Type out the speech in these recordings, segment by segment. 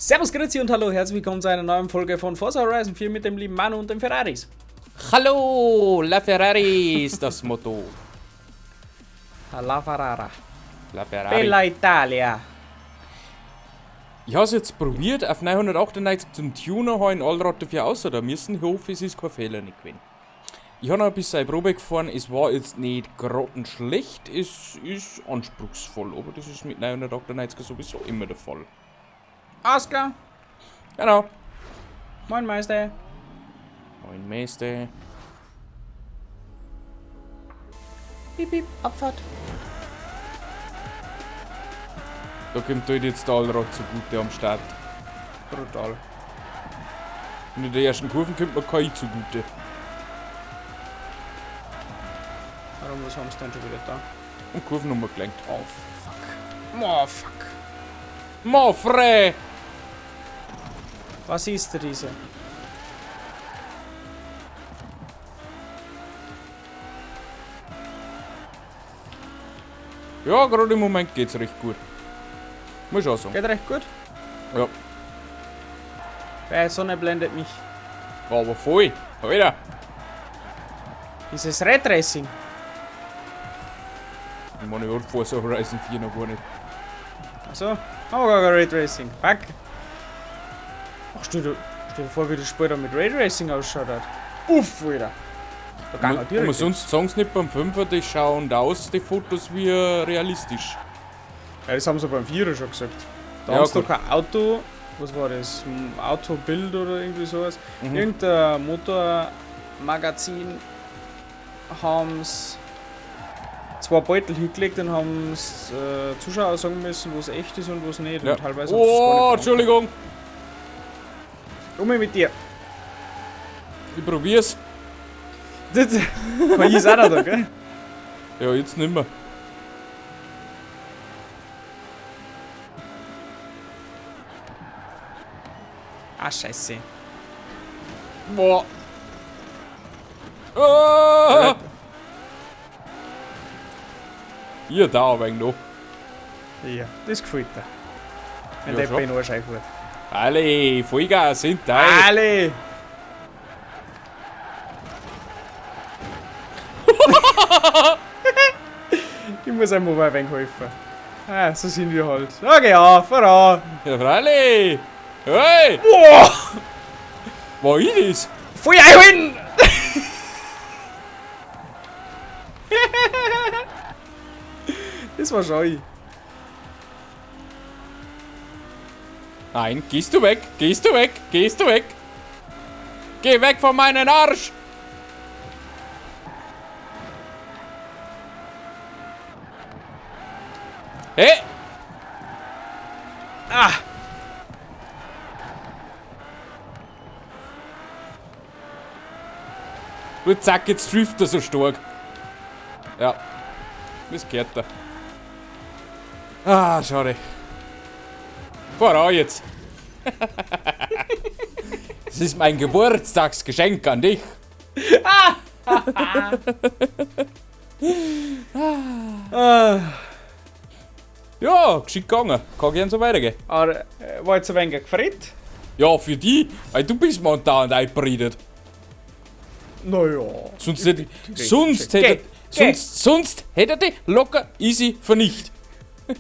Servus, Grüezi und hallo, herzlich willkommen zu einer neuen Folge von Forza Horizon 4 mit dem lieben Manu und den Ferraris. Hallo, La Ferrari ist das Motto. La Ferrara. La Ferrari. Bella Italia. Ich habe es jetzt probiert, auf 998 zum Tuner habe ich Allrad dafür außer da müssen. Ich hoffe, es ist kein Fehler nicht gewesen. Ich habe noch ein bisschen Probe gefahren, es war jetzt nicht grottenschlecht, es ist anspruchsvoll, aber das ist mit 998 sowieso immer der Fall. Alles klar. Genau. Moin Meister. Moin Meister. Piep, piep, Abfahrt. Da kommt halt jetzt der Allrad zugute am Start. Brutal. Und in der ersten Kurve kommt mir KI zugute. Warum, was haben sie denn schon wieder da? Und Kurvennummer gelenkt. Oh fuck. Oh fuck. Mofre! Was ist denn diese? Ja, gerade im Moment geht's recht gut. Muss ich auch sagen. Geht recht gut? Ja. Die Sonne blendet mich. War aber voll. Alter. Dieses Rad Racing. Ich meine, ich hab Forza Horizon 4 noch gar nicht. Achso, haben wir gar kein Ray Tracing. Fuck. Ach, stell dir vor, wie das Spiel da mit Ray Tracing ausschaut hat. Uff, Alter. Da kann man Und direkt. sonst sagen sie nicht beim 5er, die schauen aus, die Fotos wie realistisch. Ja, das haben sie beim 4er schon gesagt. Da Ja, haben sie gut. doch kein Auto, was war das? Ein Autobild oder irgendwie sowas. Mhm. Irgendein Motormagazin haben sie zwei Beutel hingelegt und haben Zuschauer sagen müssen, was echt ist und was nicht. Ja. Und teilweise haben sie es gar Oh, nicht Entschuldigung. Um mit dir. Ich probier's. Das kann ich auch noch da, gell? Ja, jetzt nimmer. Ah, scheiße. Boah. Ah! Hier, da ein wenig noch. Ja, das gefällt dir. Wenn Ja, der schon. bei den Arsch einfährt. Alle, Vollgas, sind da. Alle! Ich muss einmal ein wenig helfen. Ah, so sind wir halt. Okay, ja, voran! Ja, freilich. Hey! Boah! War ich das? Voll einholen! Das war schon ich. Nein, gehst du weg, gehst du weg, gehst du weg. Geh weg von meinem Arsch! Hey! Ah! Du zack, jetzt trifft er so stark. Ja. Das gehört da. Ah, schade. Fahr an jetzt. Das ist mein Geburtstagsgeschenk an dich. Ah. Ja, geschickt gegangen. Kann gern so weitergehen. Aber war jetzt ein wenig gefreut? Ja, für die, weil du bist momentan eingebrütet. Naja. Sonst hätte, sonst Geh, hätte, geh. sonst hätte er dich locker easy vernichtet.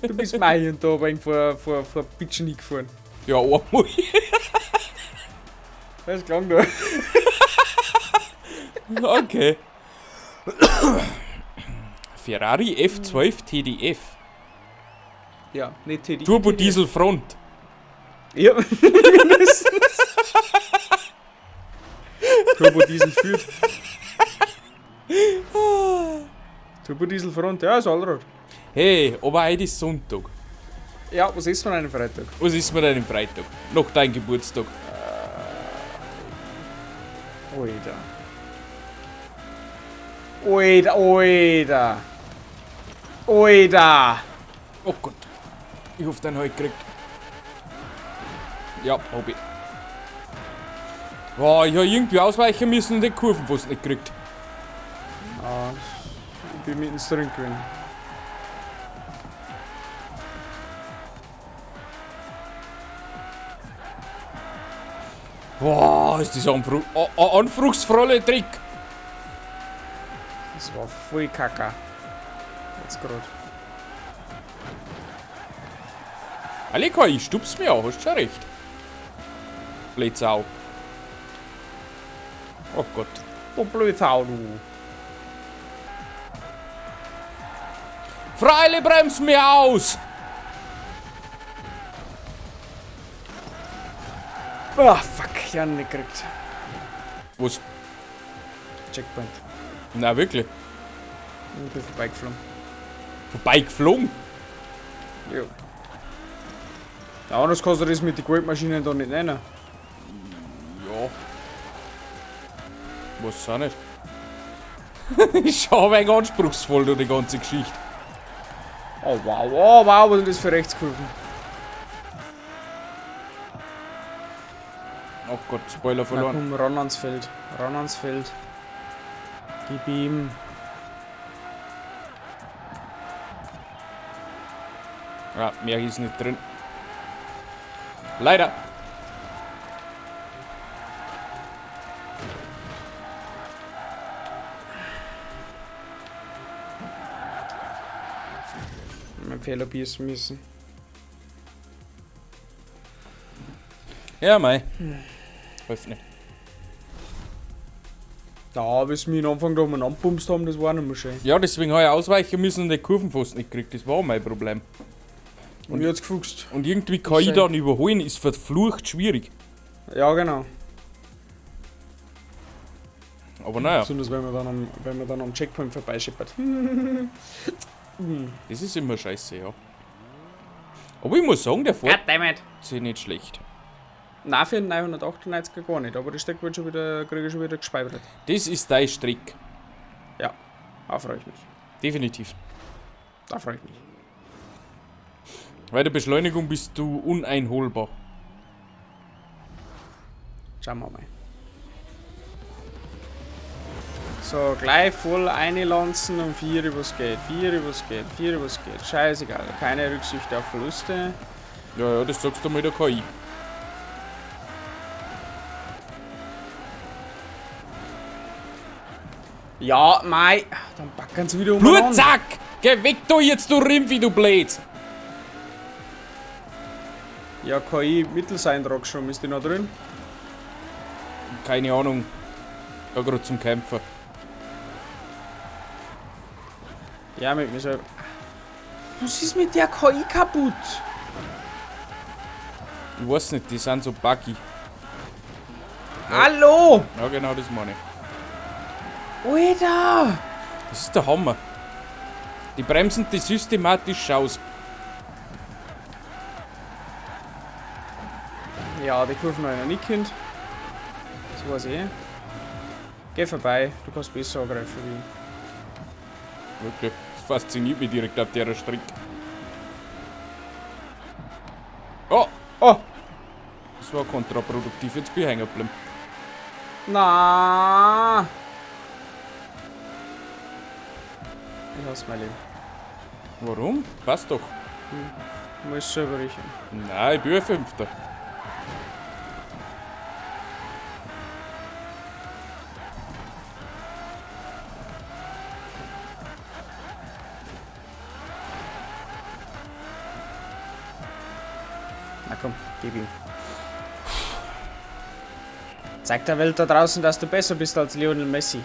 Du bist mal hier und da ein wenig vor Bitchen hingefahren. Ja, einmal. Das klang nur. Okay. Ferrari F12 TDF. Ja, nicht TDI. Turbo Diesel Front. Ja, mindestens. Turbo Diesel führt. Turbo Diesel Front, ja, ist Allrad. Hey, aber heute ist Sonntag. Ja, was ist von einem Freitag? Was ist mir denn am Freitag? Noch dein Geburtstag. Alter. Alter, Alter. Alter. Oh Gott. Ich hoffe, den hab ich gekriegt. Ja, hab ich. Boah, ich hab irgendwie ausweichen müssen und die Kurven fast nicht gekriegt. Ah, ich bin mitten drin gewesen. Boah, ist das ein anspruchsvoller Trick. Das war voll kacke. Jetzt grad. Aleka, ich stup's mir auch, hast schon recht. Blödsau. Oh Gott. Du Blödsau, du. Freilich bremst mir aus! Ah, fuck, ich hab ihn nicht gekriegt. Was? Checkpoint. Na wirklich. Ich bin vorbeigeflogen. Vorbeigeflogen? Jo. Ja, anders kannst du das mit den Goldmaschinen da nicht nennen. Ja. Was auch nicht. Ist schon ein wenig anspruchsvoll, da die ganze Geschichte. Oh wow, oh wow, was sind das für Rechtskurven? Oh Gott, Spoiler Na verloren. komm, ran ans Feld. Ran ans Feld. Gib ihm. Ja, mehr ist nicht drin. Leider. Mein Fehler bießen müssen. Ja, mei. Hilft nicht. Da, bis wir am Anfang da umeinander gepumst haben, das war nicht mehr schön. Ja, deswegen habe ich ausweichen müssen und die Kurven fast nicht gekriegt. Das war mein Problem. Und mir hat's gefuchst. Und irgendwie kann ich dann überholen, ist verflucht schwierig. Ja, genau. Aber naja, Besonders wenn man dann am Checkpoint vorbeischeppert. das ist immer scheiße, ja. Aber ich muss sagen, der fährt Goddammit! sich nicht schlecht. Nein, für den 998er gar nicht, aber die Strecke wird schon wieder, kriege ich schon wieder gespeibert. Das ist dein Strick. Ja, da freue ich mich. Definitiv. Da freue ich mich. Bei der Beschleunigung bist du uneinholbar. Schauen wir mal. So, gleich voll einlanzen und 4 was geht, 4 was geht, 4 was geht. Scheißegal, keine Rücksicht auf Verluste. Ja, ja, das sagst du mal der KI. Ja, mei, dann packen sie wieder umeinander. Blutsack! Geh weg da jetzt, du Rimpfi, du Blöd! Ja, KI Mittelseintrag schon, ist die noch drin? Keine Ahnung. Ja, grad zum Kämpfer. Ja, mit mir selber. Was ist mit der KI kaputt? Ich weiß nicht, die sind so buggy. Ja. Hallo! Ja, genau, das meine ich. Alter! Das ist der Hammer. Die bremsen die systematisch aus. Ja, die Kurven habe ich noch nicht kennt. Das weiß ich eh. Geh vorbei, du kannst besser angreifen wie ich. Wirklich, das fasziniert mich direkt auf der Strecke. Oh! Oh! Das war kontraproduktiv, jetzt bin ich hängen geblieben. Na. Ich hasse mein Leben. Warum? Passt doch. Hm. Muss selber riechen. Nein, ich bin ja Fünfter. Na komm, gib ihm. Zeig der Welt da draußen, dass du besser bist als Lionel Messi.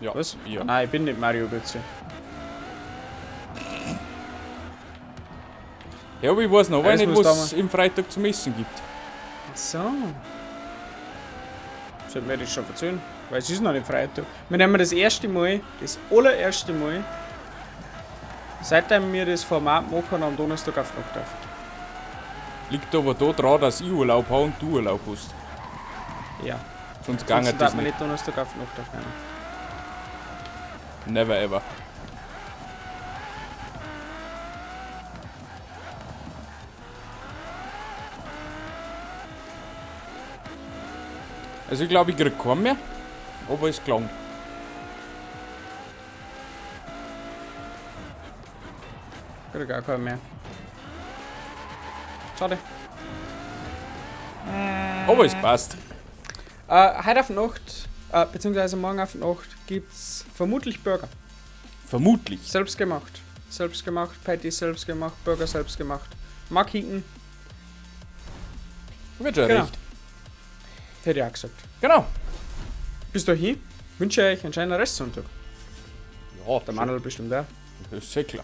Ja. Was? Ja. Nein, ich bin nicht Mario Götze. Ja, aber ich weiß noch Ja, das nicht, muss was es da im Freitag zum Essen gibt. Ach so. Sollte mir das schon erzählen? Weil es ist noch nicht Freitag. Wir nehmen das erste Mal, das allererste Mal, seitdem wir das Format machen, am Donnerstag auf Nacht auf. Liegt aber da dran, dass ich Urlaub habe und du Urlaub hast. Ja. Sonst gange Sonst das darf man nicht. nicht Donnerstag auf Nacht aufnehmen. Never ever. Also ich glaube, ich krieg keinen mehr, aber es klang. Krieg auch keinen mehr. Schade. Aber es passt. Heute auf Nacht, beziehungsweise morgen auf Nacht, gibt's vermutlich Burger. Vermutlich. Selbstgemacht. Selbstgemacht, Patty selbstgemacht, Burger selbstgemacht. Mag hinken, Wird schon Genau. recht. Hätte ich auch gesagt. Genau. Bis dahin wünsche ich euch einen schönen Restsonntag. Ja, Der Manuel bestimmt auch. Das ist sehr klar.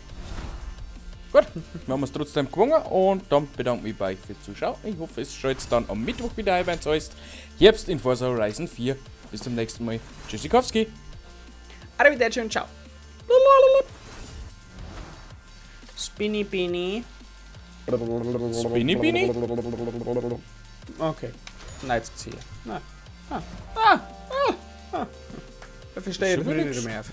Gut, wir haben es trotzdem gewonnen und dann bedanke ich mich bei euch fürs Zuschauen. Ich hoffe, es schaltet dann am Mittwoch wieder ein, wenn es heißt Herbst in Forza Horizon 4. Bis zum nächsten Mal. Tschüssikowski. Arrivederci und ciao. Spinny Beanie. Spinny Beanie? Okay. Nein, jetzt ziehe. Nein. Ah. Ah. Ah. Ah. Da verstehe ich Ist schon nicht nix. mehr.